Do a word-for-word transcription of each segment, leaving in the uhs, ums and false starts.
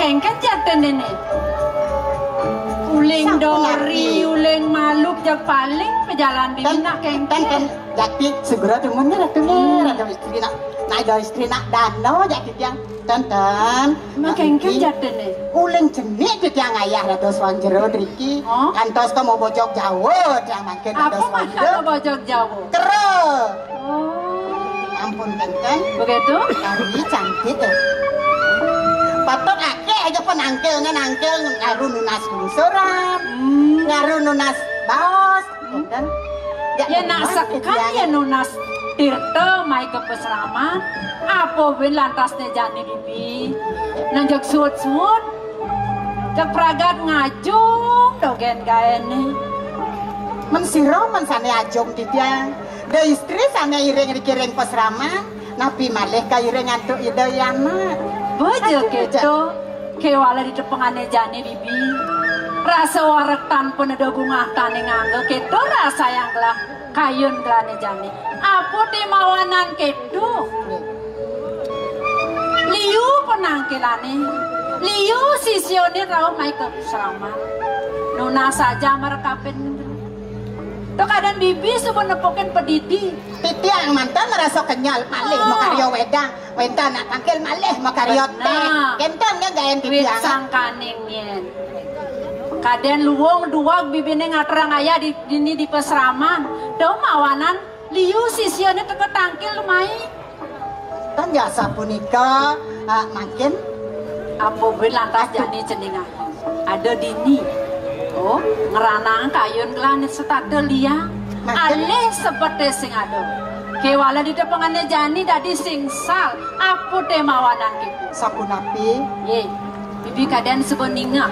Kéngkén jatine né. Uling dori, uling maluk, jak paling pajalan bibi nak kéngkén. Jati segera demen nih, Ratu nih, Ratu istri nak, nak ada istri nak dano jati tiang. Ten, ten. Mak kéngkén jatine. Uling cenik titiang ayah dados wong jero driki. Oh. Kantos ka mau bojog Jawa tiang mangkin dados wong jero. Apa masalah bojog Jawa? Kero. Oh. Ampun, kéngkén. Begitu? Ari cantik ya. Patut akeh aja penangkil, ngenangkil, ngaru nunas lungsuran, hmm, ngaru nunas baos, kéngkén. Ya, nak sekan ya nunas tirta mai ke pasraman. Apa buin lantas né jani bibi? Nang jeg suud-suud. Jeg pragat ngajung dogen gaéné. Men sira men sané ajung titiang. Da istri sané iring rikiring pasraman, napi malih kairing antuk Ida Hyang Amat. Bojo kéto, kéwala di tepengané jani bibi. Rasa wareg tan pun ada bungah tané nganggo, kéto rasa yang gelah kayun gelané jani. Apa té mawanan kéto? Liu penangkilané, liu sisiané rauh mai ka pasraman. Nunas saja marekapin. To kadén bibi suba nepukin pedidi. Titiang mantan ngerasa kenyal malih makarya wedang. Wénten nak tangkil malih makarya téh. Kénten nggih gaén titiang. Wit sangkaning yén. Kadén luung duwag bibiné ngaturang ayah di dini di pasraman. To mawanan liu sisiané teka tangkil mai. Tan jasa punika, ah, mangkin. Apa buin lantas jani cening ayu? Ada dini. Oh, ngranang kayun gelané setata liang. Mangkin. Alih seperti sing ada. Kéwala di tepengané jani dadi sing sal. Apa té mawanan kéto? Sapunapi? Yé. Bibi kadén suba ningeh.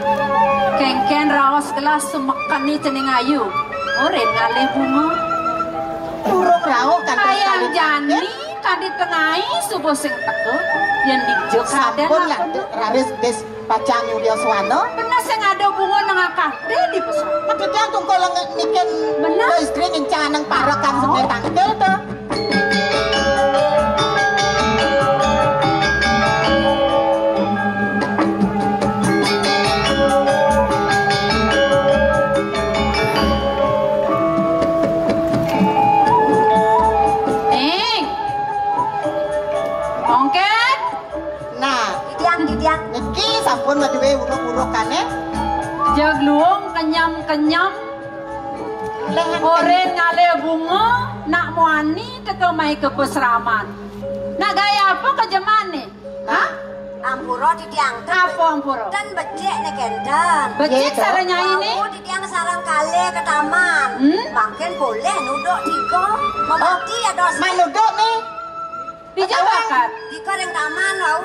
Kéngkén raos gelah sumekané cening ayu. Orin ngalih bunga. Durung rauh kantos kayang kali jani, kanti tengai suba sing teka. Yén dija kadén sampun lah, raris bis pacang nyudia swana. Bener sing ada bunga nang akate di pasar. Mesti tiang tungkul nge-, nikin. Bener. Istri ngencang nang parekan sungai tangkil to. Ning. Ongkét. Nah, titiang, titiang. Niki sampun madué uruk-urukane. Jeg luung kenyem-kenyem. Orin ngalih bunga, nak muani teka mai ke pasraman. Nak gaya apa kejemane? Hah? Ampura titiang. Apa ampura? Ten becik ne kenten. Becik sareng nyai ne? Wau titiang sareng kalih ke taman. Hmm? Mangkin polih nuduk tiga. Memati ya dos. Mai nuduk ne. Di jawakan. Tiga ring taman wau.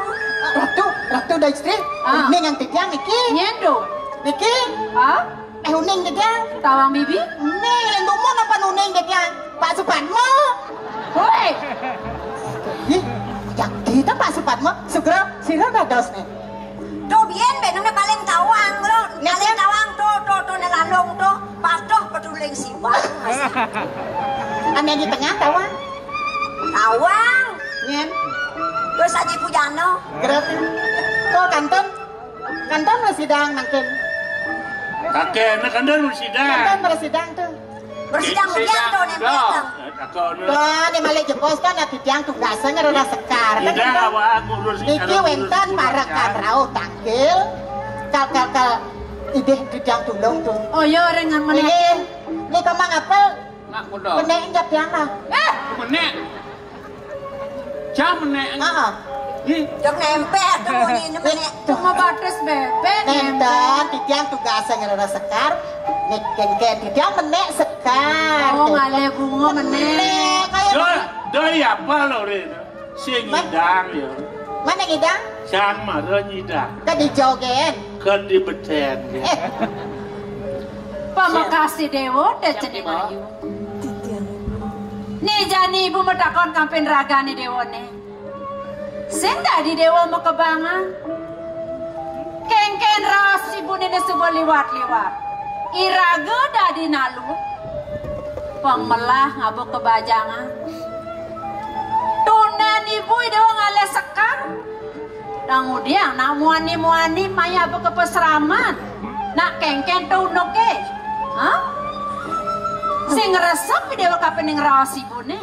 Ratu, Ratu Daistri. Ah. Ning yang titiang niki. Nyen to. Niki. Ah? Eh, uning titiang. Tawang bibi? Uning, ring dumun apa uning titiang? Pak Supatmo. Woi. Ih, yang kita Pak Supatmo, segera sira dados nih. Tuh biyen benune paling tawang, Bro. Paling tawang tuh, tuh, tuh, ne landung tuh. Patuh peduling siwak. Ane di tengah tawang. Tawang. Nyen. Terus Aji Pujana. Gerak. Tuh kantun. Kantun mresidang mangkin. Kakek, nak kantun mresidang. Kantun mresidang tuh. Mresidang udian tuh, nempel tuh. Tuh, ne malih jebos tuh, nak titiang tugas ngerana sekar. Niki wenten parekan rauh tangkil. Kal, kal, kal. Idih titiang tulung tuh. Oh, iya, rengan meneh. Ini, ini kemang apel. Nak kuda. Meneh injak tiang lah. Eh! Meneh. Jam meneh. Heeh. Ih. Jam nempel tuh bunyi ini meneh. Cuma batas bebek nempel. Nenten, titiang tugas ngerana sekar. Nek kengken titiang meneh sekar. Oh, ngalih bunga meneh. Meneh, kayak doi, doi apa lo, Rin? Sing ngidang ya. Mana ngidang? Sang mara nyidang. Ke di jogen. Ke di beten. Eh. Pamekas Dewa, teh cening ayu. Ni jani ibu matakon kampin ragane Dewa ne. Sing dadi Dewa makebangan. Kengken raos ibune ne suba liwat-liwat. Iraga dadi nalu. Pang melah ngaba kebajangan. Tunen ibu Dewa ngalih sekar. Nang udiang, nak muani-muani maya apa ka pasraman. Nak kéngkén to unuké. Hah? Sing ngresep Déwa kapining raos ibuné.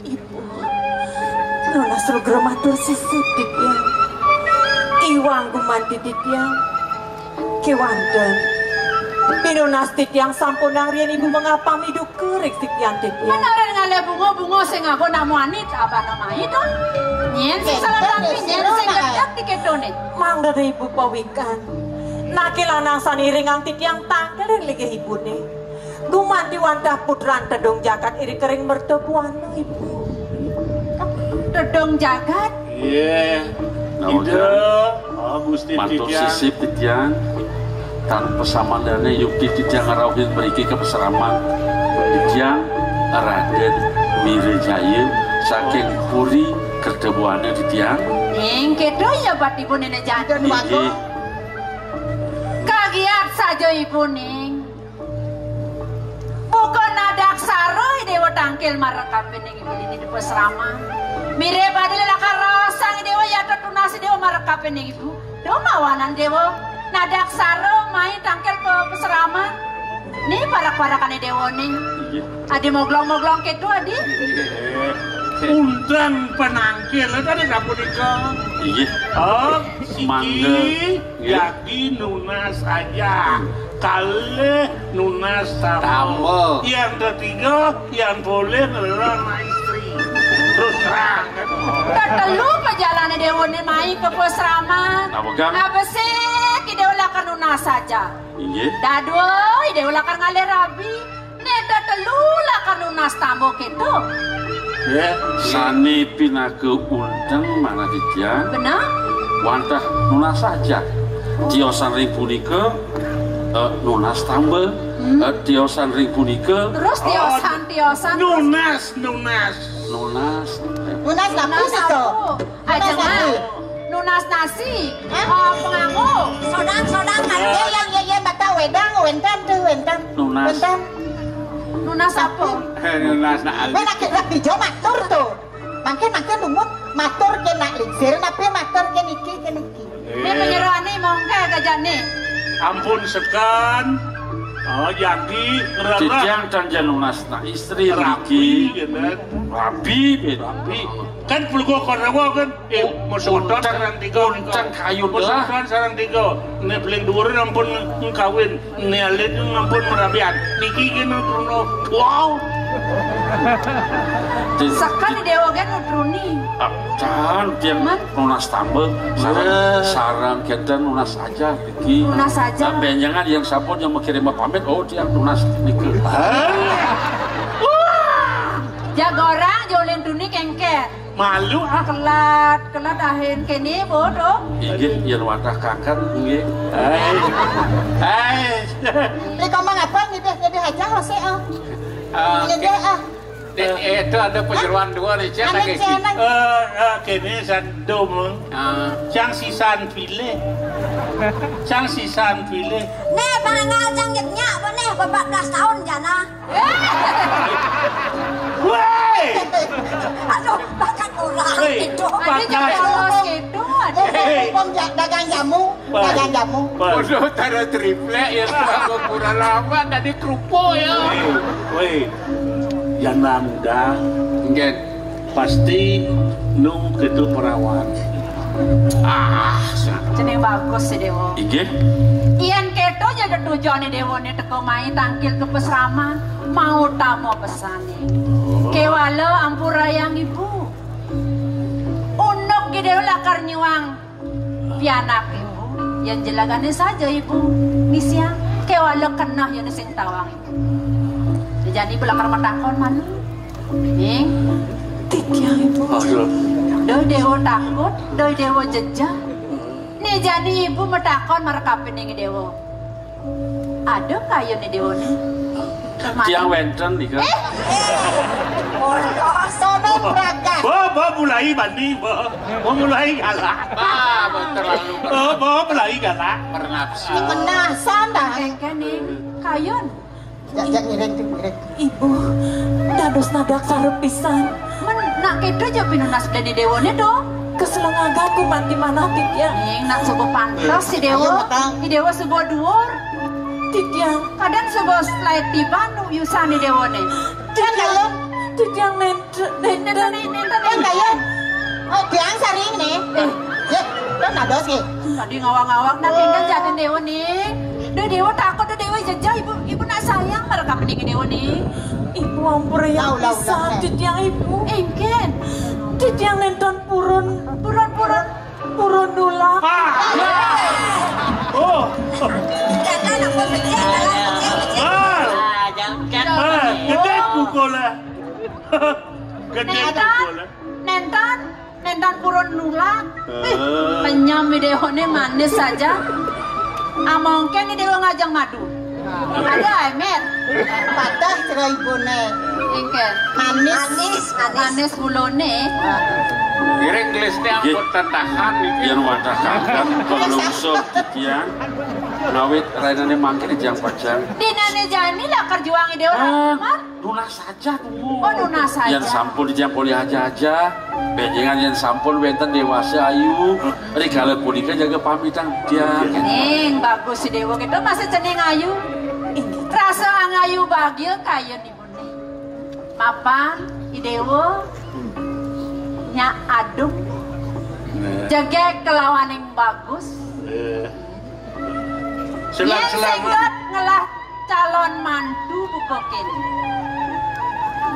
Ibu, nunas lugra matur sisip titiang. Iwang gumanti titiang. Kéwanten. Pinunas titiang sampunang riin ibu mangapami duka ring titiang titiang. Menaran ngalih bunga-bunga sing ngaba nak muani abana mai to. Nyén sing salah tampi, nyén sing gedeg dikétoné. Mangda ibu pawikan. Naké lanang sané iringang titiang tangkil ring linggih ibuné. Gumanti wantah putran tedung jagat iri kering merta buana, Ibu. Tedung jagat? Iya. Nah, Ida, udah. Oh, Gusti matur titiang. Sisip titiang. Tan pasamandané yukti titiang ngrauhin mriki ka pasraman. Titiang Radén Wirajaya saking Puri Kerta Buana titiang. Ning kéto ya bat ibu néné janten. Inggih. Kagiat saja ibu ning. Buka nadaksara Déwa tangkil marep kapining ibu dini di pasraman. Mirib adi lakar raosang Déwa ya tunas Déwa marep kapining ibu. Duh mawanan Déwa nadaksara mai tangkil ka pasraman. Ni parak-parakané Déwa ning. Inggih. Adi moglong-moglong kéto adi. Inggih. Unteng panangkil tadi sapunika. Inggih. Oh, mangga. Siki. Nggih. Jagi nunas aja. Kalih nunas tamba. Tamba. Yang ketiga, yang boleh adalah anak istri. Terus terang kan. Tetelu pajalané Déwané mai ka pasraman. Napa, Kang? Abesik Déwa lakar nunas aja. Inggih. Dadua Déwa lakar ngalih rabi. Né tetelu lakar nunas tamba kéto. Ya, sané pinaka unteng manah titiang. Bener. Wantah nunas aja. Tiosan ring punika, eh, nunas tamba. Hmm. Eh, tiosan ring punika. Terus tiosan, tiosan, terus. Nunas, nunas. Nunas. Nunas apa? Nunas apa? Ajengan. Nunas nasi. Hah? Oh, panganggo. Sodang, sodang, nasi. Iya, iya, iya, iya, bata wedang, wénten tuh, wénten. Nunas. Wénten. Nunas apa? Eh, nunas nak. Wéh, nak kita pijo matur tuh. Mangkin, mangkin lumut matur ké nak lingsir, napi matur ké niki, ké niki. Né penyerahane mongke gajane. Ampun sekan. Oh, jagi ngrereh. Titiang tan ja nunas nak istri rabi, mriki. Rabi, ben. Rabi. Kan pelego korewa kan. Eh, oh, masodot sareng tiga. Unteng kayun lah. Masodot sareng tiga. Né paling dhuwur ampun ngkawin. Né alit ampun merabian. Niki kena trono. Wow. Sekan Déwa kan nutruni. Ah, can, tiang nunas tamba. Sareng, eh, sareng kita nunas aja. Iki. Nunas aja. Nah, benjangan yang sampun yang mengirim pamit, oh, tiang nunas niki. Hah? Jaga orang jolin tuni kengker. Malu, ah. Kelat, kelat ahin kene bodoh. Inggih, yen wantah kangen, nggih. Hai. Hai. Ini ngomong apa nih, deh? Jadi aja, sih, ah. Ah, ini deh, ah. Eh, eh, itu ada penyeruan dua nih, Cen, lagi. Cen, eh, eh, kene sandum. Ah. Cang sisan pilih. Cang sisan pilih. Nih, Bang Anggal, cang nyetnya apa nih? Empat belas tahun jana. Woi! Aduh, bahkan orang. Woi, itu. Ada bahkan jangan polos gitu, ada. Hei. Mumpung ja-, dagang jamu, dagang jamu. Waduh, tara triplek ya, aku kurang lama tadi kerupuk ya. Woi, woi. Yang muda. Nggih. Pasti nu ketu perawan. Ah, jeneng bagus sih, Dewa. Inggih. Yen keto aja tujuane Dewane teko mai tangkil ke pesraman, mau tamu pesane. Kewala ampurayang ibu. Unuk ki Dewa lakar nyuang pianak ibu. Yen jelagane saja ibu ngisiang, kewala kenah yen sing tawang ibu. Jani ibu lakar matakon maneh. Ning. Titiang ibu. Aduh. Doi Dewa takut, doi Dewa jejeh. Nih jani ibu matakon marep kapining Dewa. Ada kayun Dewa nih? Tiang wenten nika. Eh. Sono pragat. Bo, bo mulai bani, bo. Bo mulai galak. Ah, bo terlalu. Bo, bo mulai galak. Bernafsu. Menasan dah. Kengken nih. Kayun. Ya, ya, ngiring tuh, ngiring. Ibu, dados nadaksara pisan. Men, nak keto aja pinunas dene Dewane to. Keselengagan ku manti manah titiang. Ning nak suba pantes si Déwa. Ayo, matang. Si Déwa suba duur. Titiang. Kadang suba selai tiban nu yusan si Déwa né. Titiang. Titiang nénten, nénten, nénten, nénten. Oh, tiang saring né. Eh. Yé, kan ada sih. Tadi ngawang-ngawang nak pindah jadi Déwa ning. Duh, Déwa takut, duh, Déwa jejeh, ibu, ibu nak sayang, mereka mending Déwa ning. Ibu ampura yang bisa, titiang ibu. Engken. Titiang nénten purun. Purun, purun. Purun nulak. Ah. Oh. Jangan, aku becek, jangan, becek, becek. Ah. Ah, jangan. Ah, gedé pukul lah. Gedé pukul lah. Nénten, nénten purun nulak. Ih, penyam si Déwa né manis saja. Amongkén si Déwa ngajeng madu. Ada, Emet. Patah cerai ibuné. Engken. Manis. Manis, manis. Manis gulané. Ngiring gelisné ampun tatahan iki. Yén wadahaken panglungsur titiang. Ngawit rainané mangkin jang pacang. Dinané jani lakar juang si Déwa. Ah, Mar. Nunas saja, Tuhu. Oh, nunas saja. Yén sampun titiang polih aja-aja. Bénjingan yén sampun wénten déwasa ayu. Rikala punika jaga pamitang titiang. Ning, bagus si Déwa kéto masih cening ayu. Rasa angayu bagia kayun ibuné. Mapan, si Déwa, nyak adung. Nah. Jegég kelawaning bagus. Eh. Yén sengget ngelah calon mantu buka kéné.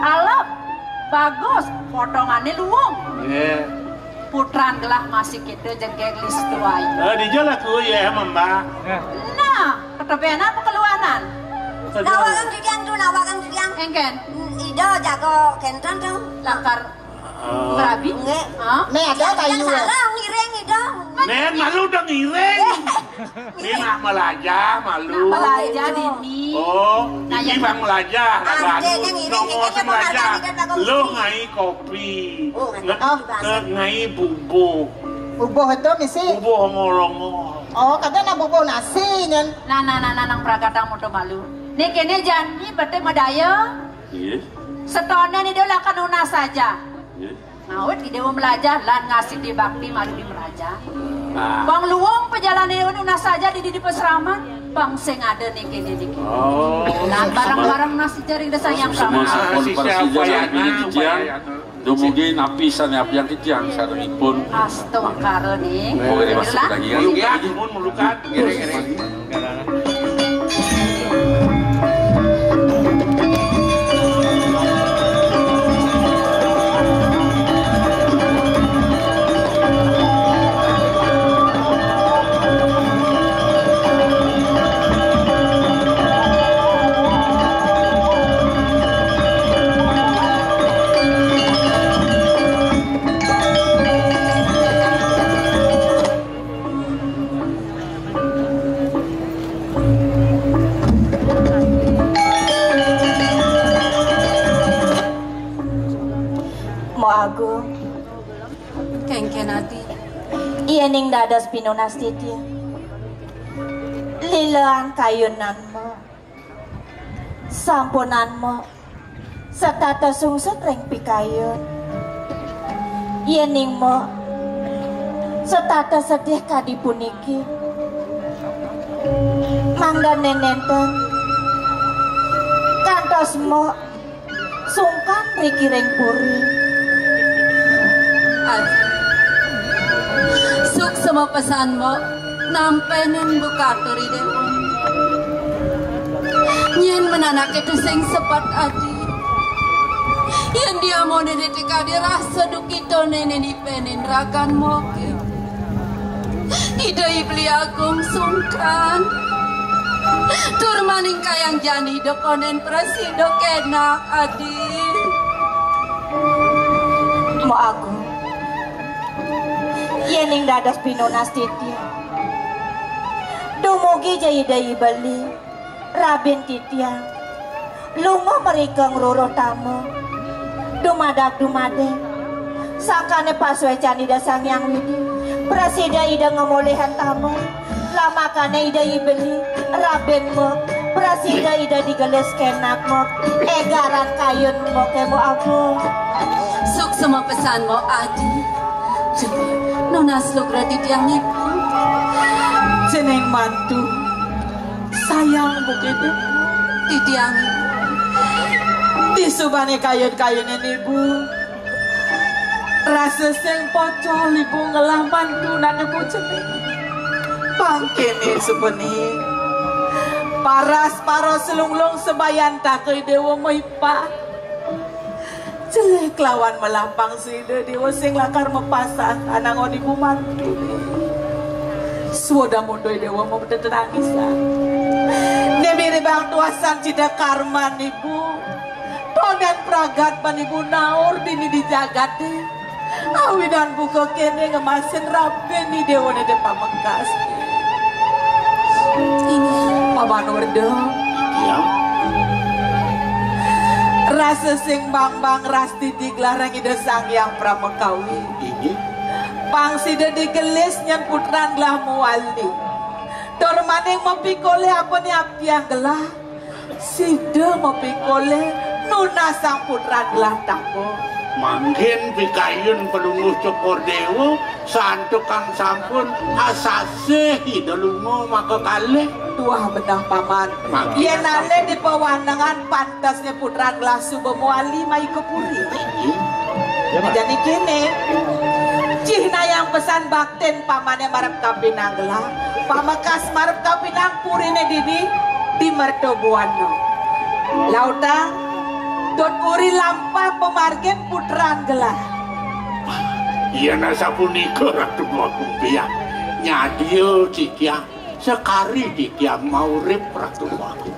Alep, bagus, potongané luung. Iya. Putran gelah masih kéto jegég listu ayu. Eh, dija lah tuh ya, Mbak. Nah, ketebenan apa keluanan? Nawakan titiang tuh, nawakan titiang. Engken. Ida jaga kénten tuh. Lakar Prabi? Nggih. Hah? Né ada kayu. Salah ngiring Ida. Né malu udah ngiring. Né nak melajah malu. Nak melajah dini. Oh, dini bang melajah. Ada yang ngiring, oh, kayaknya melajah. Lo ngai kopi. Oh, ngai bubuh. Bubuh itu misi. Bubuh ngolong. Oh, katanya nak bubuh nasi nyen. Nah, nah, nah, nah, nang pragatang mutu malu. Né kéné jani beté madaya. Iya. Setoné né dia lakar nunas saja. Iya. Ngawit Ida melajah lan ngasih bakti malu di meraja. Nah. Pang luung pejalané nunas saja di, di, di pasraman, pang sing ada niki, niki. Oh. Lan bareng-bareng nasi jaring desa yang sama. Sampun persiapan ini titiang. Dumugi napi sané apian titiang sarengipun. Astungkara nih. Oke, masuk lagi. Melukat, mun melukat. Mbok Agung. Kéngkén adi. Yéning dados pinunas titiang. Lilean kayunan Mbok. Sampunan Mbok setata sungsut ring pikayun. Yéning Mbok setata sedih kadi puniki, mangdané nénten kantos Mbok sungkan riki ring puri. Aji, suksma pesan Mbok. Nampénin buka turi déwa. Nyén menanaké tusing sepet adi. Yén dia mau nenek kadi rasa dukita nenek dipenin ragan moke. Ida Ibli Agung sungkan. Tur maning kayang jani ida konen prasida kenak adi. Mbok Agung. Yéning dados pinunas titiang, dumugi ja Ida I Beli, rabin titiang, lunga mrika ngruruh tama, dumadak dumadéng, sangkané pasuécan Ida Sang Hyang Widi, prasida Ida ngamolihang tama. Lamakané Ida I Beli, rabin Mbok, prasida Ida digelis kenak Mbok, égaran kayun Mbok ké Mbok Agung. Suksma pesan Mbok Adi. Nunas lugra titiang ibu. Jeneng mantu sayang bukit titiang ibu. Disubane kayun-kayunan ibu, rasa sing pocol ibu ngelah mantu nane bujeng. Pangkene supeni paras paro selunglung sebayan takoi dewa maipa. Jeleh kelawan melapang sida dewa sing lakar mepasah anangon ibu mantu. Suweda mundoi dewa memetet tenangisan. Nemiri bang tuasan cida karman ibu. Tonden pragat ban ibu naur dini di jagate. Awinan buka kene ngemasin rabi ni dewa nede pamekas. Ini Paman Werda. Iya. Rasa sing bang-bang ras titik larang Ida Sang Hyang Pramakawi. Ini. Pang sida digelis nyen putran gelah muali. Tur maning mapikole apa ni abdiang gelah. Sida mapikole nunas sang putran gelah tapa. Mangkin pikayun Palungguh Cokor Dewa, santukan sampun asasih Ida lunga maka kalih. Tuah benah paman. Mangkin yen ale di pawanengan pantasnya putran gelah suba muali mai ke puri. Iya. Jani kene, cihnayang pesan baktin pamane marep kapinang gelah. Pamekas marep kapinang purine dini di Mertobuana. Lautang dot uri lampah pamargin putran gelah. Yen asapunika Ratu Bagumpiang, nyadia titiang sekari titiang maurip Ratu Bagung.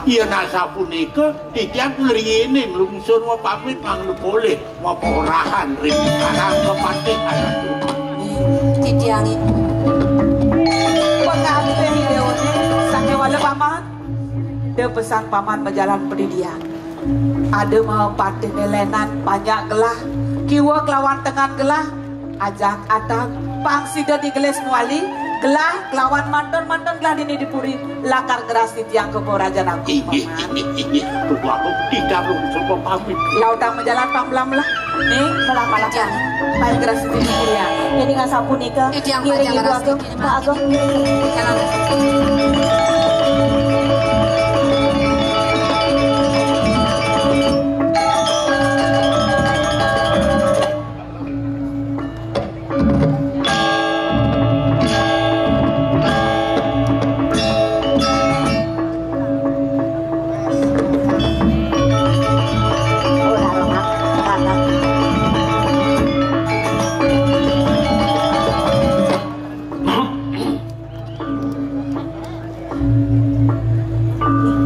Yen asapunika titiang ngriene nglungsur mapamit mangda polih maporahan ring Karang Kepatih Anak Tuman. Titiang ibu. Pangabih dewane sange wala paman. De pesan paman majalan padidian. Ada mau patih nelenan banyak gelah, kiwa kelawan tengan gelah, ajak atang pang sida digelis muali, gelah kelawan manton-manton gelah dini dipuri, lakar ngeras titiang ke Raja Nangku. Inggih, paman. Inggih, inggih. Tuhan, tidak belum semua pamit. Lautang majalan pang belam lah. Nih, malam-malam. Jangan. Baik, ngeras titiang dipuri ya. Jadi nggak sapu nika. Titiang ngiring panjang ibu ngeras agung. Titiang. Pak Agung. Jalan.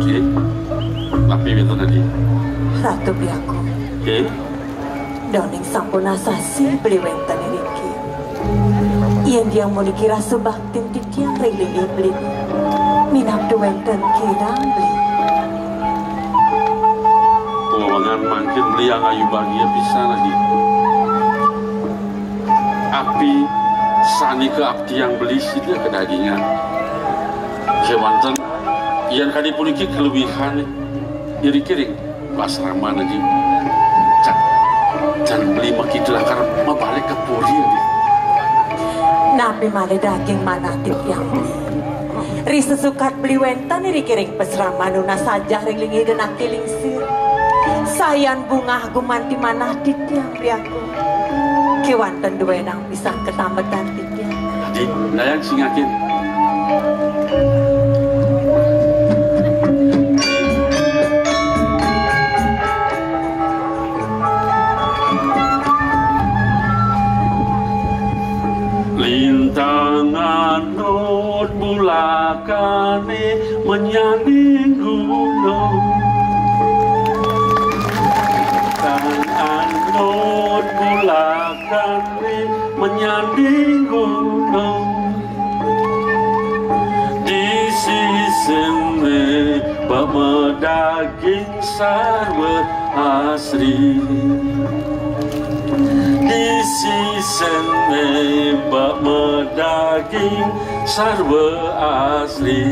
Nggih. Napi wénten, Adi? Ratu Biaku. Nggih. Daning sampun asasi beli wénten iriki. Yén titiang puniki rasa baktin titiang ring linggih beli. Minab wénten kirang beli. Wewengan mangkin beli angayu bagia pisan, Adi. Api sané kaaptiang beli sida kadagingan. Kéwanten, yén kadi puniki kaluihan iriki ring pasraman, Adi. Can, can beli makita lakar mabalik ka puri, Adi. Napi malih daging manah titiang beli? Ri sesukat beli wénten iriki ring pasraman nunas sajah ring linggih Ida Nakti Lingsir. Sayan bungah gumanti manah titiang Biaku. Kéwanten duénang pisan katambetan titiang. Adi, dayang singakin. Lintang anut bulakané menyanding gunung. Lintang anut bulakané menyanding gunung. Di sisiné bak medaging sarwa asri. Di sisiné bak medaging sarwa asri.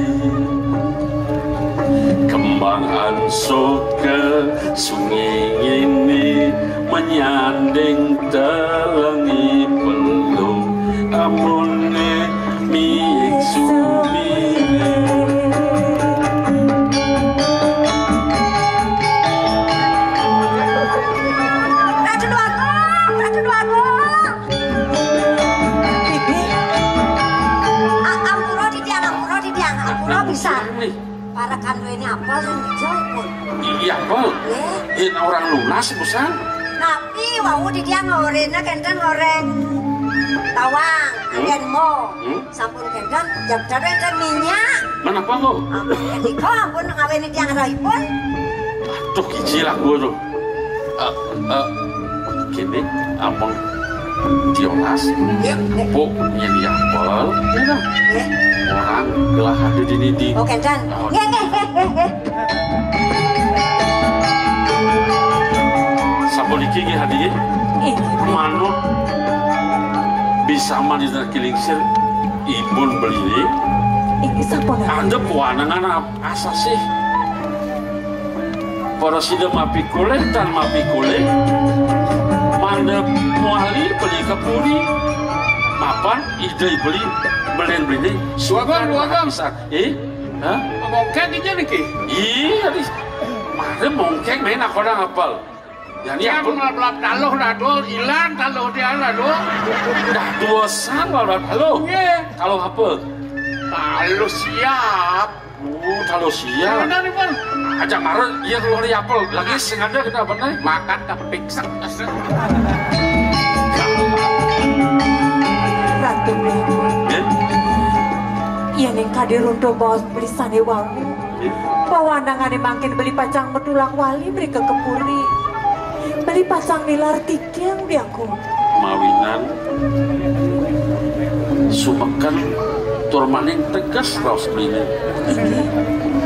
Kem Bang ansuka sungi ini menyanding telengi pelung amune miik sumine. Ratu Dwagung, Ratu Dwagung. Bibi. A-, ampura titiang, ampura titiang, ampura pisan. Para kanduene apel sing ijo pun. Iya, apel. Nggih. Yen orang lunas, busan. Napi wau titiang ngorene kenten ngoreng bawang, hmm? Yen mo. Hmm? Sampun kenten, jabdar enten minyak. Menapa, kok? Ampun, ketika ampun ngawini tiang rohipun. Aduh, kicil aku tuh. Eh, eh, gini, ampun, Dionas. Iya, iya. Bu, nyeni apel. Iya, dong. Iya. Orang gelah ada di nidi. Oh, kenten. Oh. Nggih, nggih, nggih, nggih, nggih. Sapuniki nggih, Hadi. Inggih. Manut bisa mani Ki Lingsir, ibun beli. Inggih, sampun. Andhep wanengan ap-, asasih. Para sida mapikolih tan mapikolih. Mandhep wali beli kepuri. Mapan ide beli belen beli. Suagan, suagan. Eh? Hah? Mongkek iki niki? Iya, di. Mare mongkek main aku udah ngapal. Jadi tiang aku melap-melap taluh, Dadul, ilang taluh tiang, Dadul. Dah dua sang melap-melap taluh. Iya. Taluh apa? Taluh siap. Oh, taluh siap. Benar, Ibu. Aja mare, iya keluar di apel. Lagi sing ada kita apa nih? Makan tapi sek. Ratu Beli. Nggih. Yen ing kadir untuk baos beli sane wau. Nggih. Pawanangane mangkin beli pacang metulang wali mrika kepuri. Beli pacang nilar titiang biaku. Mawinan sumeken tur maning tegas raos beli. Inggih.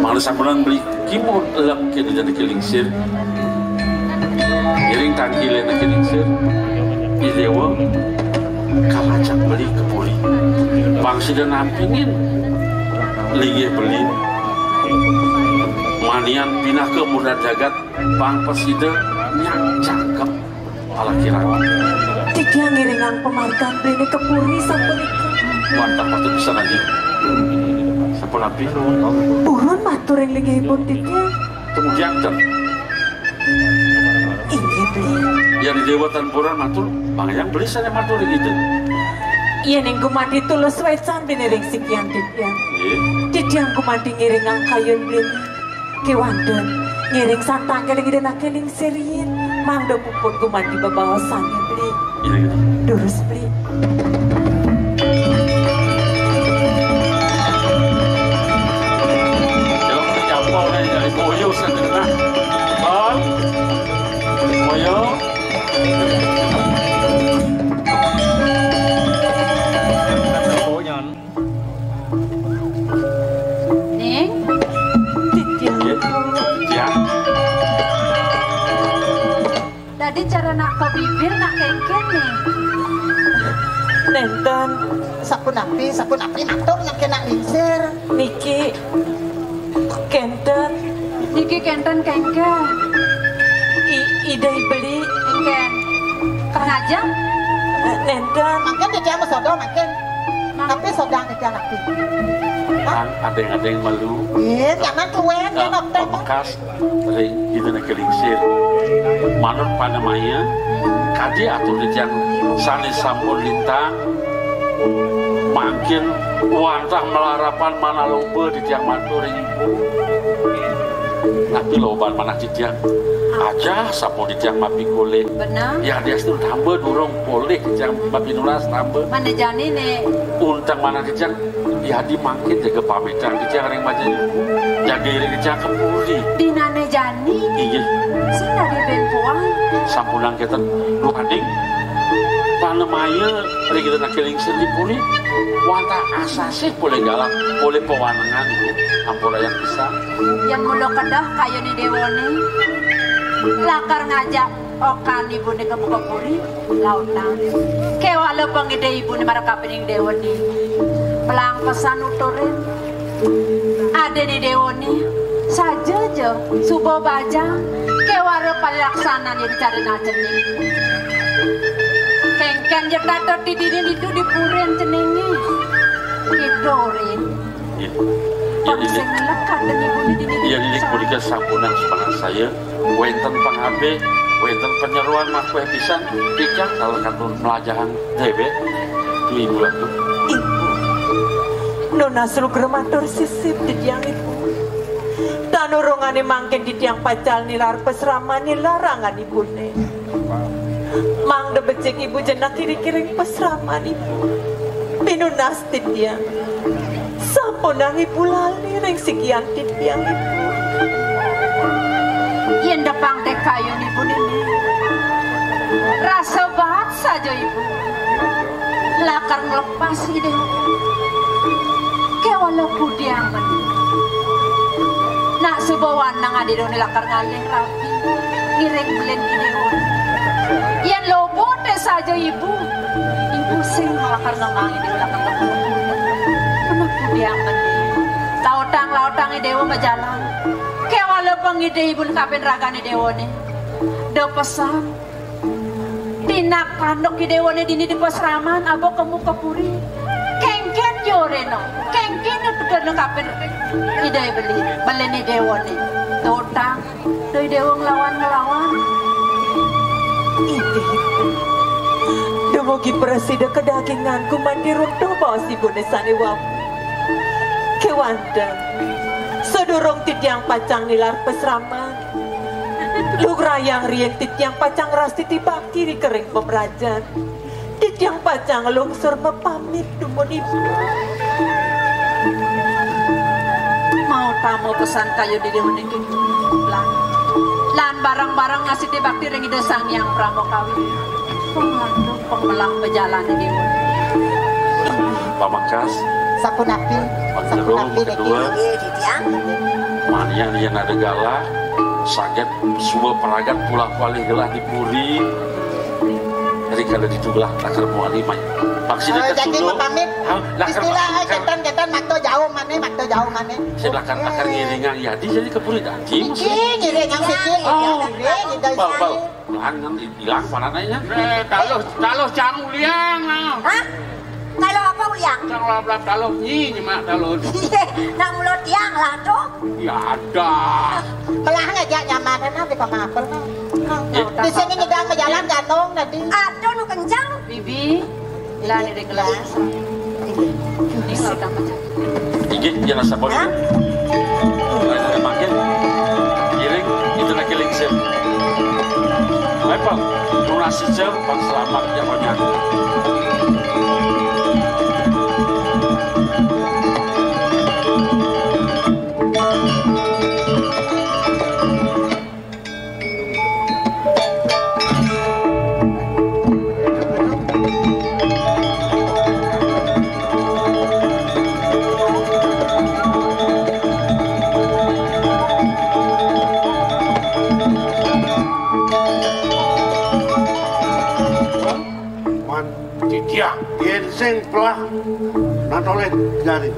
Mangda sampeyan beli Kimun elep kene dadi kelingsir. Iring tangkile kelingsir. Idewa kalajak beli kepuri. Bang sida nampingin linggih beli. Manian pinaka murda jagat bang pesida nyak cakep. Ala kirang. Titiang ngiringang pamargan bene kepuri sapunika. Wantah patut pisan adi. Sapunapi? Purun matur ing linggihipun titiang. Tumugi anten. Inggih, Bli. Yen Dewa tan purun matur, mangayang beli sane matur ing ida. Yen ing gumanti tulus wecan bene ring sikian titiang. Nggih. Titiang gumanti ngiringang kayun bene. Kewanten, ngiring santang keling ida nake ning sirien, mangda puput gumanti bebaosan, Bli. Iya, iya. Durus, Bli. Jawab, jawab, nih, dari Boyo, saya dengar. Bang, Boyo. Ning. Titiang. Nggih, titiang. Dadi cara nak ka bibir nak kengken nih. Nenten. Sapunapi, sapunapi matur nak kena lingsir. Niki kenten. Niki kenten kengken. I-, Ida Beli. Kengken. Kang Ajeng. Nenten. Mangkin dia mau sodo mangkin. Mang- Tapi sodang dia nanti. Hah? Ang adeng-adeng malu. Iya, jangan tuan, eh, jangan pamekas ring ida nake lingsir. Manut panamaya, kadi atur titiang sane sampun lintang, mangkin wantah malarapan manalomba titiang matur ring ibu. Napi loban manah titiang? Aja sampun titiang mapikolih. Benar. Ya, dia sudah tambah durung polih titiang mapinunas tambah. Mana jani ne? Untang manah titiang Yadi mangkin jaga pamitan titiang ring majeng. Jaga iring titiang kepuri. Dinane jani. Inggih. Sing dadi ben puang. Sampunang keten. Duh, ading. Panamaya ring ida nake lingsir di puri. Wantah asasih polih galah, polih pawanengan, Bu. Ampurayang pisan. Yen mula kedah kayune dewane. Lakar ngajak okan ibune ka buka puri. Lautang. Kewala pangide ibune marang kapining dewa ni. Pelang pesan uturin. Adene dewa ni. Saja ja, suba bajang, kéwala palaksanaan di carina cening. Kéngkén ja tatet di dini ditu di purin ceningé. Kéto, Rin. Iya. Iya, Pang Didik. Sing lekat demi budi dini. Iya, Didik, punika sampunang sumangan saya. Wénten pangabih, wénten panyeroan makuéh pisan, titiang taler katur mlajahang déwék. Duh, Ibu atuh. Ibu. Nunas lugra matur sisip titiang, Ibu. Tan urungané mangkin titiang pacang nilar pasraman nilar anggan ibuné. Mangda becik ibu jenek iri-iring pasraman ibu. Pinunas titiang. Sampunang ibu lali ring sikian titiang ibu. Yén depang dek kayun ibu nini. Rasa baat saja ibu. Lakar nglepas ide. Kéwala pudiang meni. Nak suba wanang adi doni lakar ngalih rabi. Ngiring belin idéwa. Yén lobot dé saja ibu. Ibu sing lakar ngemang idéwa lakar ngemang. Anak pudiang meni. Lautang-lautang idéwa majalan. Kéwala pangidih ibu kapin ragané déwané. Da pesan. Tinak tanduk idéwané dini di pasraman, aba kemu ka puri. Kéngkén joréna, kéngkén tutuna kapin idé beli, belin idéwané. Tutang, da idéwa nglawan-nglawan. Inggih. Dumugi prasida kadagingan gumanti runtuh baos ibuné sané wau. Kéwanten, sadurung titiang pacang nilar pasraman, lugrayang riin titiang pacang rastiti bakti ri kering pamrajan. Titiang pacang lungsur mapamit dumun ibu. Mau tama pesan kayun di déwa niki. Lan, lan bareng-bareng ngasiti bakti ring Ida Sang Hyang Pramakawi. Penglantur pengmelah bejalan di déwa. Pamekkas. Sapunapi, Pang sapunapi Jero, niki. Kedua. Nggih, titiang. Manian yén ada galah, saget suba pragat pulah palih gelah di puri. Jadi kada ditulah lakar muali mai. Maksudnya. Oh, jadi kasudo. Mapamit. Hah? Lakar. Istilah, lakar. Ketan-ketan makta jauh mané, makta jauh mané. Sing lakar, lakar ngiringang yadi jadi ka puri dadi. Siki, maksudnya. Ngiringang siki. Oh. Ngiring, ngiring, bal, bal. Ngiring. Lan ngan ilang panananya. Eh, taluh, taluh cang uliang, nah. Hah? Taluh apa uliang? Cang ulah belah taluh nyi, nyemak taluh. Iya, nak mulut tiang lah tuh. Ya ada. Belah ngajak nyaman, nah, di pamapel, nah. Eh. Di sini ngidang majalan gantung tadi. Aduh, nu kencang. Bibi. Lah, ini kelas. Ini kalau tambah cantik. Inggih, yen sampun. Hah? Lain makin. Giring, itu lagi lingsir. Ayo, Bang. Lunas saja, Bang, selamat ya, Bang, ya. Man, titiang, yén sing pelah natolih jari.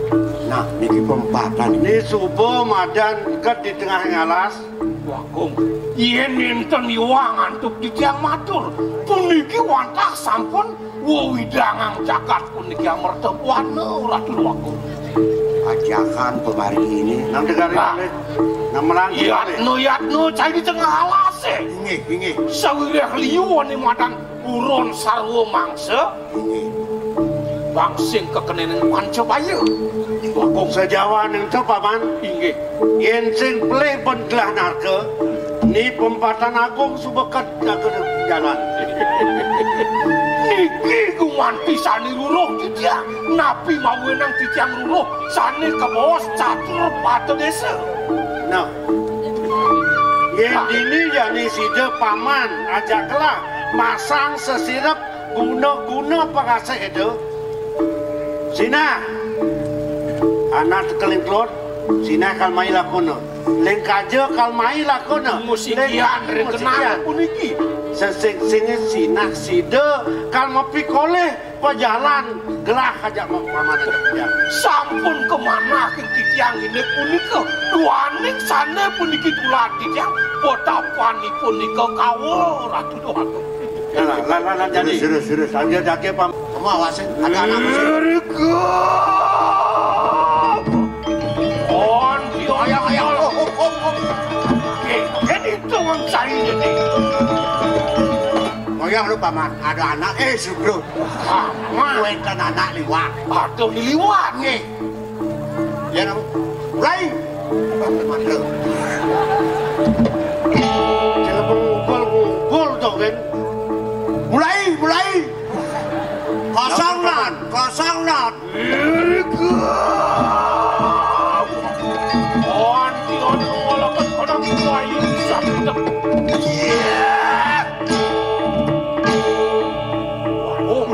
Nah, niki pempatan. Ni suba madan ket di tengah alas. Wah, Kong, yén nénten iwang antuk titiang matur, puniki wantah sampun wewidangang jagat puniki amerta buana, Ratu Déwa Agung. Ajakan pemari ini. Nang negari. Nah. Malih. Nang melangkah. Yatno, malih. Yatno, cai di tengah alas, eh. Inggih, inggih. Sawiréh liu ané madan Purun sarwa mangsa. Inggih. Bangsing kekenéning Pancabaya. Bagong. Sajawaning to, Paman. Inggih. Yén sing pelih pun gelah narka, ni pempatan agung suba ket jaga jalan. Niki gumanti sané ruruh titiang. Napi mawinan titiang ruruh sané kabaos catur pata désa. Nah. Yén dini jani sida Paman ajak gelah masang sesirep guna-guna pangasih Ida. Sinah. Anak tekeling telur, sinah kal mai lakuna. Ling kaja kal mai lakuna. Musikian ring kenang puniki. Sing-singé sinah sida kan mapikolih pajalan gelah aja paman aja. Sampun kamanah titiang inggih punika. Duaning sané puniki tulad titiang, patapanipun nika kawula Ratu Déwata. Nah, nah, nah, nah, jadi. Serius, serius, serius. Sambil jake, Pam. Kamu awasin, ada anak musik. Erga. Ayang, ayang. Oh, oh, oh, oh. Eh, jadi itu wong cari ini. Ngoyong lu, Paman. Ada anak, eh, sudah. Ah, Mak. Kuénten anak liwat. Aduh, liwat nih. Ya, nang. Mulai. Mantap. Jangan ngumpul-ngumpul dong, kan. Mulai, mulai. Kosong, Nan. Kosong, Nan. Anti ada walakan kadang kuai. Oh,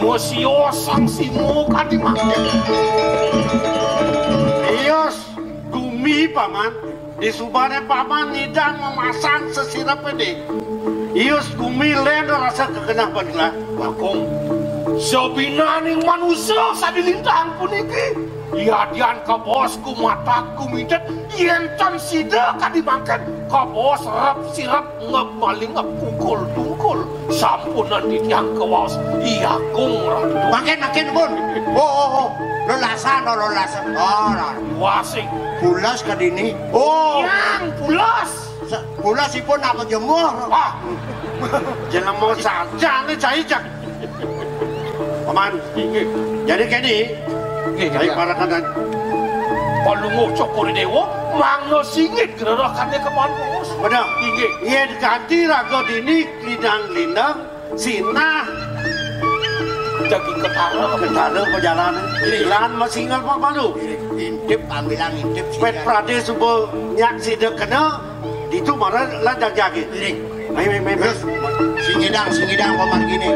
Mosio sang simo kadi mangke. Iya, gumi, Paman. Di subané Paman nyidang mamasang sesirep ini. Iya, gumi lén rasa kegenah bener. Bagong, sabinaning manusa sadi lintang puniki. Yadian kabaos gumatak gumidet, yén tan sida kadi mangken, kabaos rep sirep ngep malingep kungkul tungkul. Sampunan titiang kawaos, Iya Agung Ratu. Makin, makin, pun. Oh, oh, oh. Lelasan, oh, lelasan. Oh, lah. Wasik. Pulas ke dini. Oh. Yang pulas. Sa-, pulas ipun apa jemur? Ah. Jangan mau saja nih, cai jak. Paman. Inggih. Jadi kene, nggih, cai nggih. Parakanan. Palungguh Cokor Dewa, mangno singit gererakannya kemana, Bos? Benar. Inggih. Iya, diganti raga dini, lidang-lidang. Sinah. Daging ketara. Ketara perjalanan. Iya. Jalan masih ingat Pak Balu. Intip, ambilang intip. Pet Prade suba nyak sida kena, ditu mara lan jagi. Iya. Mai, mai, mai, mai. Terus, singidang, singidang, Komar gini.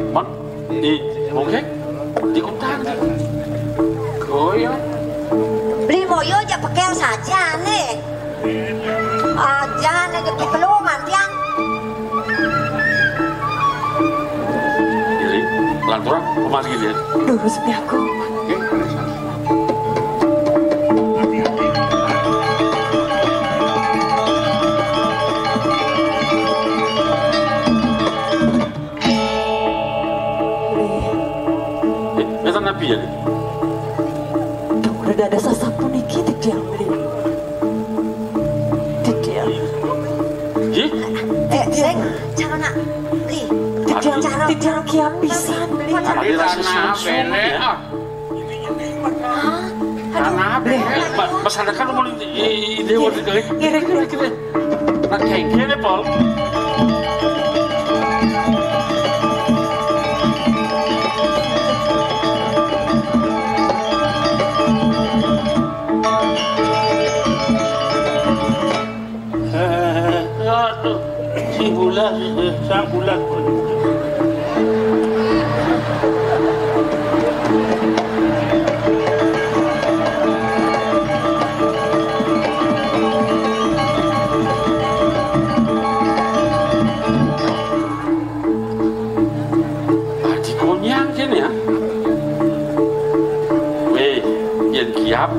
Mon, di, oke, di hutan. Koyo. Beli moyo aja pekel saja nih. Aja nih di pelungan tiang. Jadi, lanturan, rumah gini ya. Lurus aku. Oke. Eh, ngeten napi ya? Duh, udah ada sasapuniki titiang beli. Titiang. Nggih? Eh, sing, cara nak. Ih, titiang, aduh. Titiang kiap pisan beli. Ada rasa sungsung ya. Ah. Hah? Aduh. Ba-, masyarakat umur i-, i-, ide waktu itu, eh. Kira, kira, kira. Nak kengkene, Pol. Eh, aduh, si bulas, eh, sang bulas. Adi konyang kene ya. Weh, yen kiap,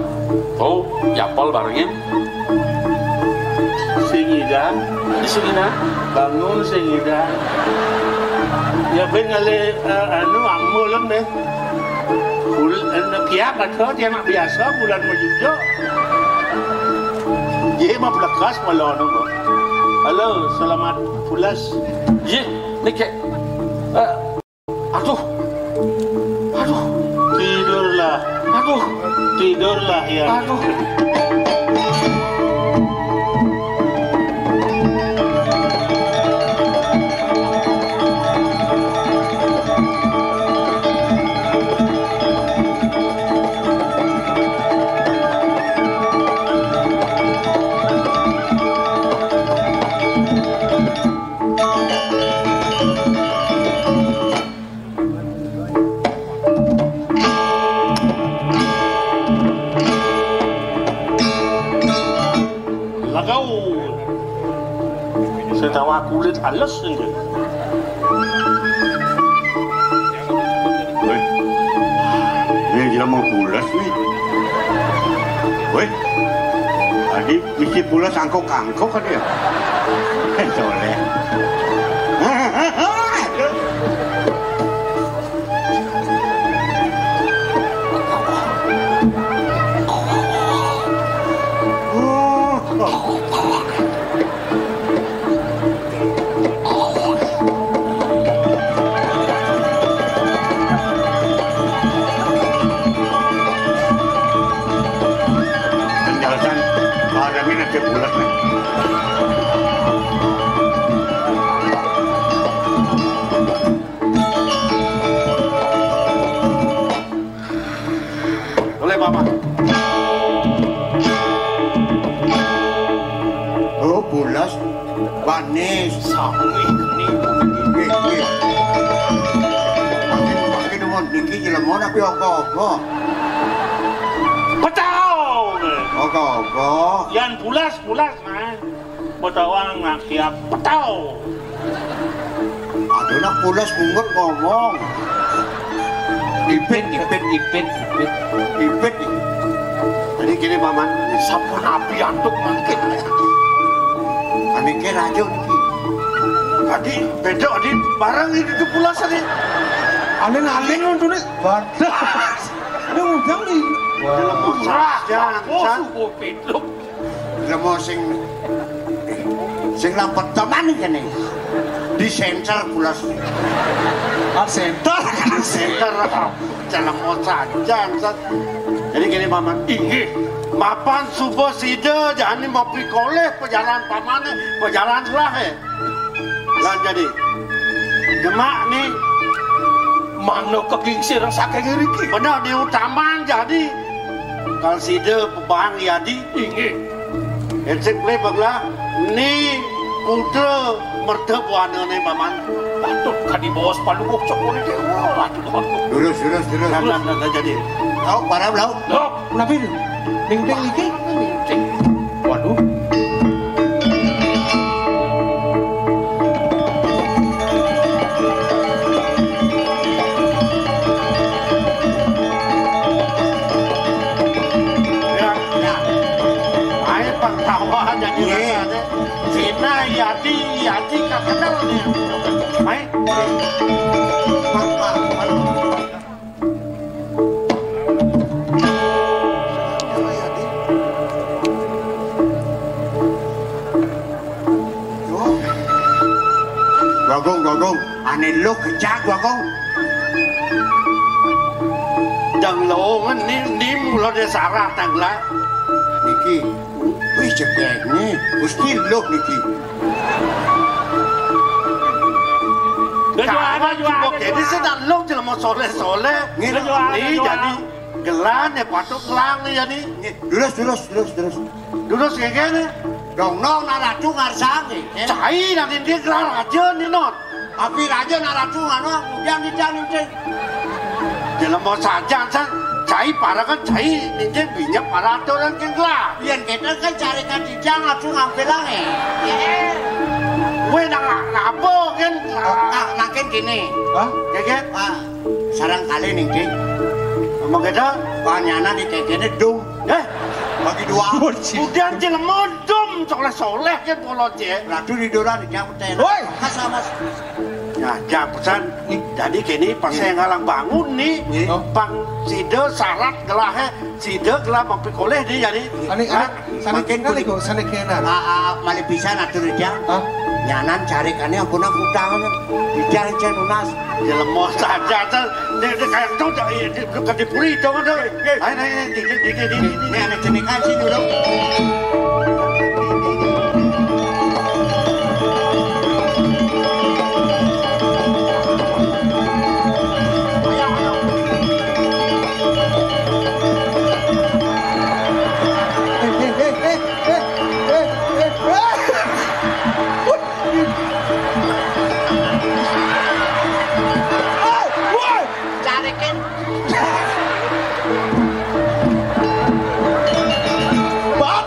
oh, yapol barengin. Sing ida. Sing ida. Bangun sing ida. Ya ben ngalih, eh, anu, amulem deh. Bul-, anu, kiap atau dia nak biasa bulan majujuk. Ji, Eh, mah blekas malah anu, kok. Halo, selamat pulas. Iya, niki. Eh, aduh. Aduh. Tidurlah. Aduh. Tidurlah, ya. Aduh. Lagau. Sing tawah kulit alus iki. Wéh. Ini jelema pulas nih. Wéh. Tadi mesti pulas angkok-angkok kan ya. Eh, soleh. Penjelasan ada minat ya bulat nih. Boleh, Paman. Oh, bulas. Banis. Sami geni. Nggih, nggih. Makin, makin nuwun niki jelema napi ogo-ogo? Petau. Ogo-ogo. Yan bulas, bulas, nah. Petawang nak siap petau. Aduh, nak pulas bungut ngomong. Ipit, ipit, ipit, ipit. Ipit. Jadi gini, Paman. Sampun api antuk mangkin. Anike raja niki. Tadi beda di barang itu tuh pulas tadi. Aling-aling untune badas. Ini udang nih. Jelema sajan, oh, san. Subuh pitluk. Jelema sing, sing lapet teman iki nih. Di center pulas. Ah, center. Center. Jelema sajan, san. Jadi gini, Paman. Inggih. Mapan subuh sida jani mapikolih pejalan pamane, pejalan selahe. Lan jadi, demak ni. Mangda kegingsir saking ngriki. Bener di utaman jadi. Kal sida pebang yadi. Inggih. Ensik le bagla ni putra merta buana ni, Paman. Patut kadi bos palukuh cokor ni. Patut, patut. Durus, durus, durus. Dan, dan, dan, dan jadi. Lauk, para lauk. Lauk. Napi tu? Ning-ning iki? Ning-ning. Waduh. Ya, ya. Ae pangkawa jadi rasane. Cina, Yadi, Yadi, kakenal dia. Ae. Pak, Pak, Pak. Bagong, Bagong, ane lo kejak, Bagong. Dang lo ngen ni, ni mula de sarah tang la. Niki, wis cekek ni, gusti lo niki. Kawan juga kene sing nak lo jelema soleh-soleh. Ngene. Ni jadi gelar ne patut kelang ni jadi. Durus, durus, durus, durus. Durus kayak gini. Dong nong nak ratu ngarsang ni. Cai nanti dia gelar raja ni non. Api raja nak ratu ngano, kemudian dia nanti. Jelema sajan san, cai para kan cai ninje binyep para aturan keng gelar. Yen kita kan cari kan dijang ratu ngambil lang eh. Kowe nak napa kan? Nah, makin gini. Hah? Ya kan? Ah, sarang kali ning, Dik. Ngomong gitu, panyanan di kekene dum. Eh? Bagi dua. Udah jelema dum soleh-soleh kan kula, Cek. Ratu di doran di jam ten. Woi. Mas, Mas. Nah, jam pesan. Jadi kini pas saya ngalang bangun nih, pang sida sarat gelahé, sida gelah mapikolih nih jadi. Ané, ané, sané makin kéné kuning. Kok, sané kéné. Ah, ah, malih pisan atur, Jang. Hah? Nyanan carikané ampun aku utang. Bicara cén lunas. Jelema saja, tuh. Dia, dia kayak tuh, dia, dia, dia, dia puri itu, tuh. Ayo, ayo, ayo, dikit, dikit, dikit. Ini anak cenikan sih dulu. Carikin. Wah.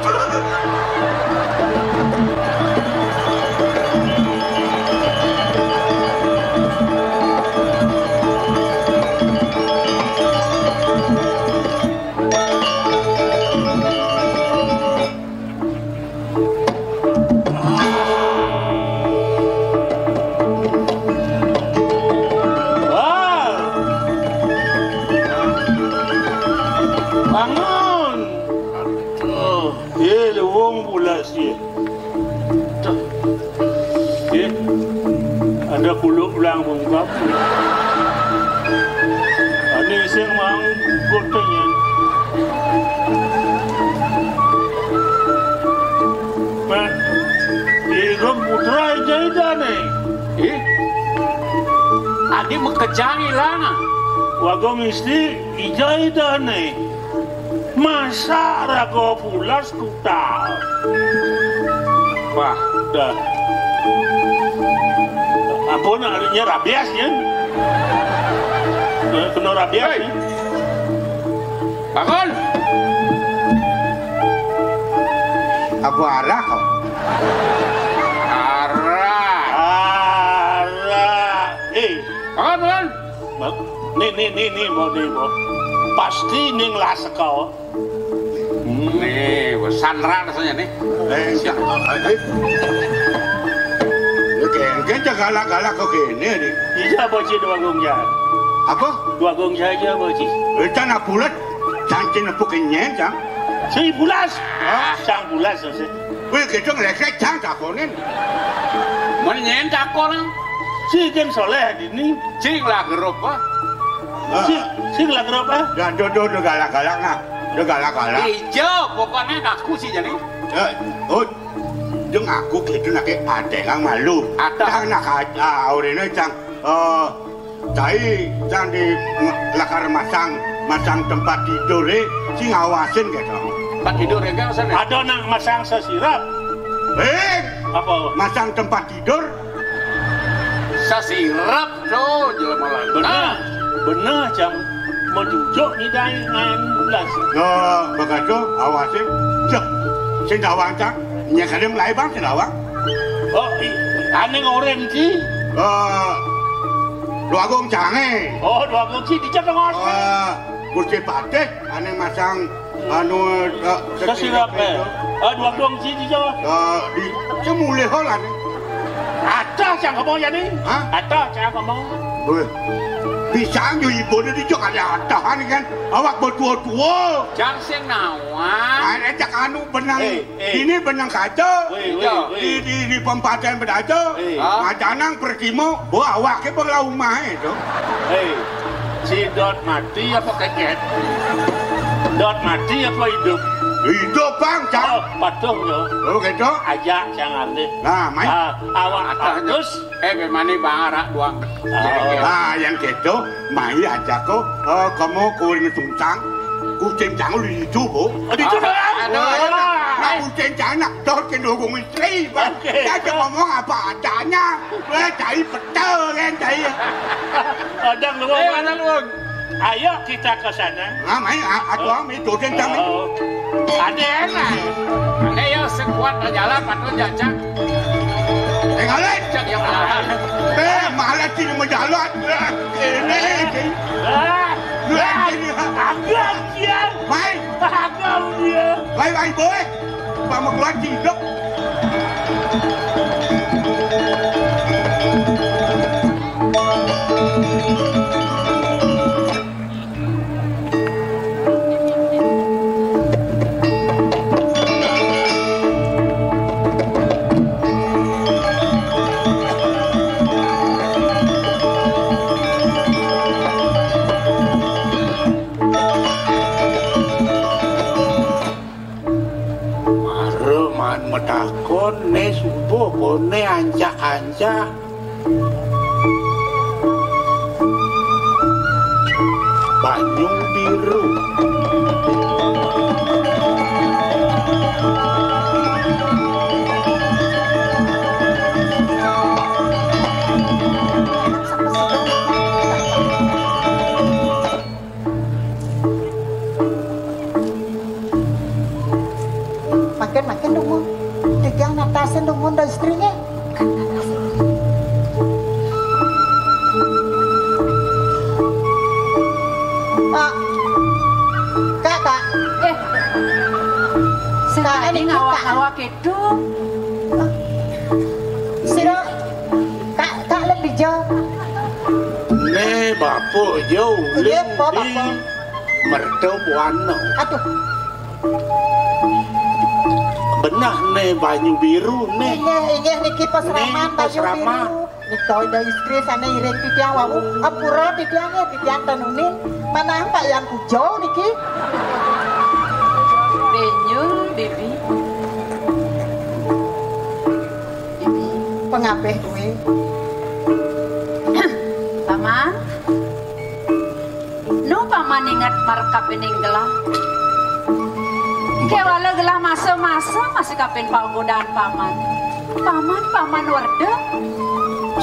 Bangun. Aduh, eh, lewong pula sih. Tuh. Eh, ada kuluk ulang bungkap. Ini sing mang gotengnya. Pak, Irung putra ija idane. Eh? Adi makejang ilang. Wagung istri ija idane. Masa raga pulas kutal. Wah, dah. Ampun, artinya rabies, ya. Eh, kena rabies, ya. Bangun! Apa arah kau? Arah. Arah. Eh. Bangun, bangun. Bang, nih, nih, nih, nih, Mbok, nih, Mbok. Pasti ning las kau. Nih, sanra rasanya nih. Eh, siap. Eh, eh. Ya, kengken cak galak-galak kok gini nih. Iya, Boci, dua gong jahat. Apa? Dua gong saja, Boci. Eh, can apulet, can cin nepuk kenyang, can. Sing pulas. Hah? Sang pulas, sing. Wih, gitu ngelesek, can takonin. Menyen takon. Si Ken Soleh dini. Sing lah gerup, ah. Sing, sing lah gerup, ah. Ya, do, do, do galak-galak, nah. Do galak-galak. Ijo, pokoknya ngaku sih jadi. Ya, oh, do ngaku gitu, nak, kayak ada yang malu. Ada. Cang, nak, ah, orine, cang, eh, cai, cang di lakar masang, masang tempat tidur, eh, sing ngawasin gitu. Tempat tidur, ya, kan, sana? Ada nak masang sesirap. Eh, apa? Masang tempat tidur. Sasirap, tuh, jelema lanang. Bener, bener, cang. Menjujuk ni dai ngan bulas. Nah, begitu, awasin. Cek, sing dawang, cang. Nya kadem lai bang, sing dawang. Oh, i-, ane ngoren, Ci. Eh, Dwagung Cange. Oh, Dwagung Ci, dicek dong, Os. Eh, Gusti Patih, ane masang Anu, eh, sesirap, eh. Ah, dua dong siji, Jo. Eh, di, cemulih lah nih. Ada cang ngomong ya nih. Hah? Ada cang ngomong. Weh. Bisa nyu ibu ni dijok ada atahan kan. Awak bertua-tua. Cang sing nawan. Ada cak anu benang. Eh, eh. Ini benang kaca. Weh, weh, weh. Di, di, di pempaten bedaca. Eh. Macanang pertimo, bo awak ke belau umah itu. Eh. Si Dot mati apa keket? Dot mati apa hidup? Hidup, Bang, Cang. Oh, patuh, yo. Oh, gitu. Ajak, Cang Ardi. Nah, mai. Ah, awak bagus. Eh, bagaimana, Bang, arak doang. Oh. Nah, yang gitu, mai aja ko. Oh, kamu kuring sungsang. Kucing Cang lu itu, Bu. Oh, itu, Bang. Aduh, aduh. Nah, kucing Cang nak dot ke dukung istri, Bang. Oke. Dia aja ngomong apa adanya. Weh, cai betul kan, cai. Adang lu, eh, Bang. Mana lu, Bang? Ayo kita ke sana. Nah, mai, a-, atuh, mai, doden kami. Oh. Ada enak. Ada ya sekuat jalan, patut jajak. Eh, ngalet. Cak yang mana? Eh, malah sini mau jalan. Eh, ini, ini. Ah, ini. Agak dia. Mai. Agak dia. Mai, mai, boy. Pameguan ciduk. Mara maan matakon, né suba koné ancak-ancak. Banyu biru. Makin-makin dungu. Titiang natasin dungu da istriné. Ah. Kak, Kak. Eh. Sing Kak, tadi ini ngawak-ngawak itu. Sira, Kak, Kak, lebih jauh. Né bapa jauh. Iya, Bapa. Merta Buana. Aduh. Beneh né banyu biru né. Inggih, inggih niki pasraman banyu biru. Nika Ida istri sané iring titiang wau. Ampura titiang ya, titiang ten uning. Manah Pak Yang Kujau niki. Banyu, Bibi. Bibi. Pangabih kuwi. Paman. Nu paman inget marep kapining gelah. Kéwala gelah masa-masa masih kapin paukudan paman. Paman, paman werda.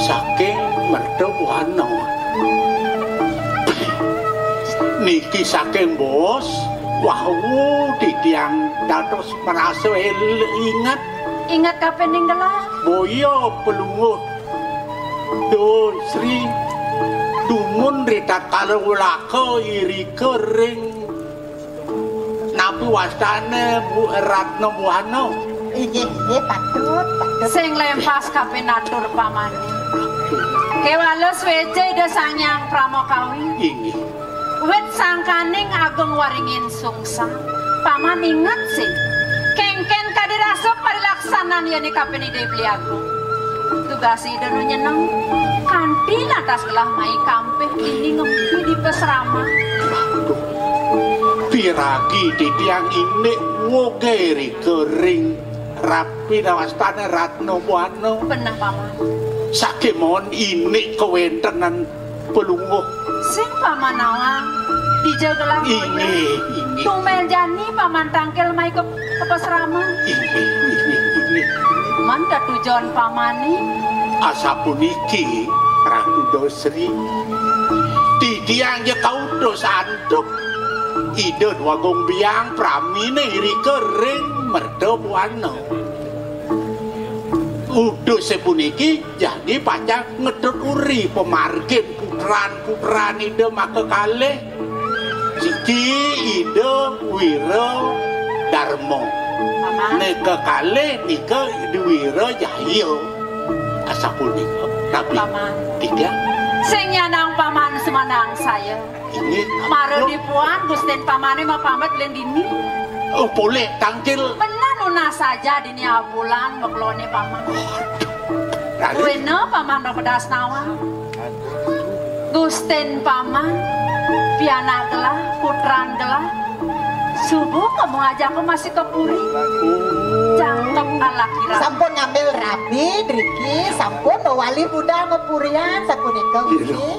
Saking Merta Buana. Niki saking bos, wau titiang dados merasa el-, inget. Inget kapining gelah. Boya pelungguh Duh Sri, dumun ritatkala ulaka irika ring napi wastané Bu-, Ratna Buana. Inggih, inggih, patut, patut. Sing lempas kapinatur pamané. Kéwala suéca Ida Sang Hyang Pramakawi. Inggih. Wit sangkaning agung waringin sungsang. Paman inget sih. Kéngkén kadi rasa parilaksanan yéning kapin Ida Beli Agung. Tugas Ida nu nyeneng. Kanti lantas gelah mai kampih dini ngempi di pasrama. Aduh. Piragi titiang indik wogé rika ring rapi wastané Ratna Buana. Beneh, Paman. Sakémaon indik kawéntenan pelungguh. Sing paman nawang, dija gelah. Inggih, inggih. Tumbén jani paman tangkil mai ka, ka pasrama. Inggih, inggih, inggih. Man tetujon pamané. Asapuniki, Ratu Dosri. Titiang ja kautus antuk Ida Dwagung Biang praminé irika ring Merta Buana. Utus sapuniki jani pacang ngetut uri pamargin putran-putran Ida makakalih. Siki Ida Wira Darma. Paman. Né kekalih nika Ida Wira Jaya. Asapunika. Tapi Paman. Tiga. Sing nyanang paman semanang saya. Inggih. Mara dipuan Gustin pamané mapamit lén dini. Oh, polih tangkil. Bener nunas saja dini abulan makloné paman. Raden. Wéna paman Rama Dasnawa. Gustin paman, pianak gelah, putran gelah. Subuh kamu ngajak aku masih ka puri. Cakep alaki rabi. Sampun ngambil rabi, driki, sampun mawali budal mapurian, sapunika, iya, Gusti.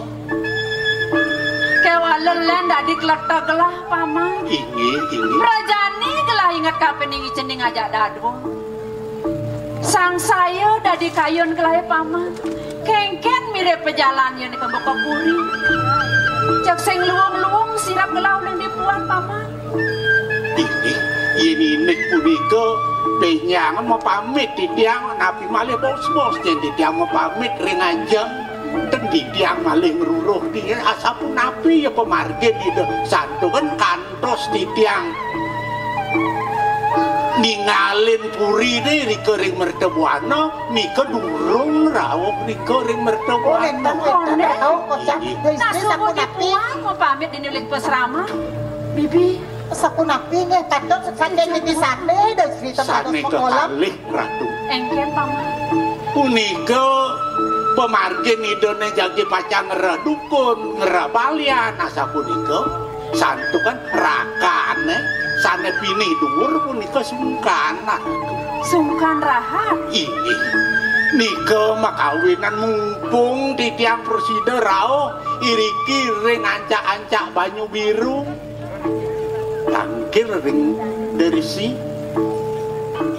Kéwala lén dadi kletek gelah, Paman. Inggih, inggih. Prajani gelah inget kapining cening ajak dadua. Sangsaya dadi kayun gelah, Paman. Kéngkén mirib pajalan yén kembuka puri. Cek sing luung-luung sirap gelah uling dipuan, Paman. Inggih, yén indik punika bénjang mapamit titiang napi malih bos-bos yén titiang mapamit ring ajeng. Ten titiang malih ngruruh titiang asapunapi ya pamargin Ida santukan kantos titiang Ningalin purine rika ring Mertabuana, nika durung rauh rika ring Mertabuana. Oh, wénten, wénten, rauh kocap. Inggih. Nah, istri sapunapi? Puang mau pamit dini uli pasraman. Bibi. Sapunapi nggih, patut saking titisané, da istri sané kekalih, Ratu. Éngkén, Paman. Punika pamargin Idané jagi pacang ngrereh dukun, ngrereh balian, asapunika. Santukan rakané sané pinih duur punika sungkan, Ratu. Sungkan rahat. Inggih. Nika makawinan mumpung titiang prasida rauh iriki ring ancak-ancak Banyu Biru. Tangkil ring derisi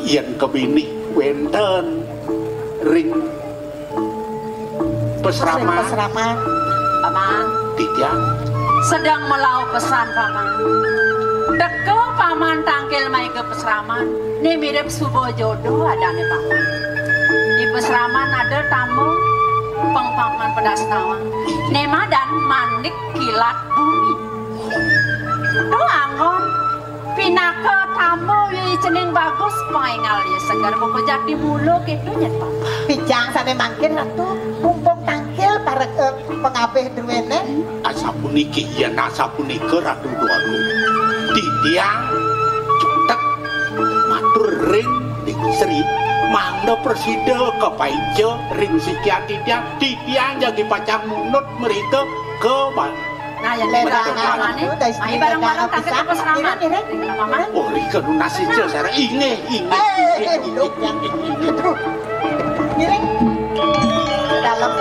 yén kebinih wénten ring pasraman. Pasraman. Paman. Titiang. Sedeng melauh pesan, Paman. Teka Paman tangkil maéga pasraman. Né mirip suba jodo adané, Paman. Di pasraman ada tamu, pang Paman pedas nawang. Né madan Manik Kilat Bumi. Tuh anggon. Pinaka tamu ya cening bagus, pang énggal ya seger, buka jati mula kéto nyén, Paman. Pijang sané mangkin, Ratu, mumpung tangkil para, eh, pangabih druéné. Asapuniki, yén asapunika, Ratu Déwagung. Titiang cutet matur ring Ding Sri, mangda prasida kapaica ring sikian titiang, titiang jagi pacang munut mrika ka Bali. Nah, ya, Lera, Paman, ayo bareng-bareng tangkil ka pasraman. Ngiring, ngiring. Paman. Oh, rika nunas ica, Sera. Inggih, inggih, eh, inggih, eh, inggih, inggih. Aduh. Ngiring. Dalem.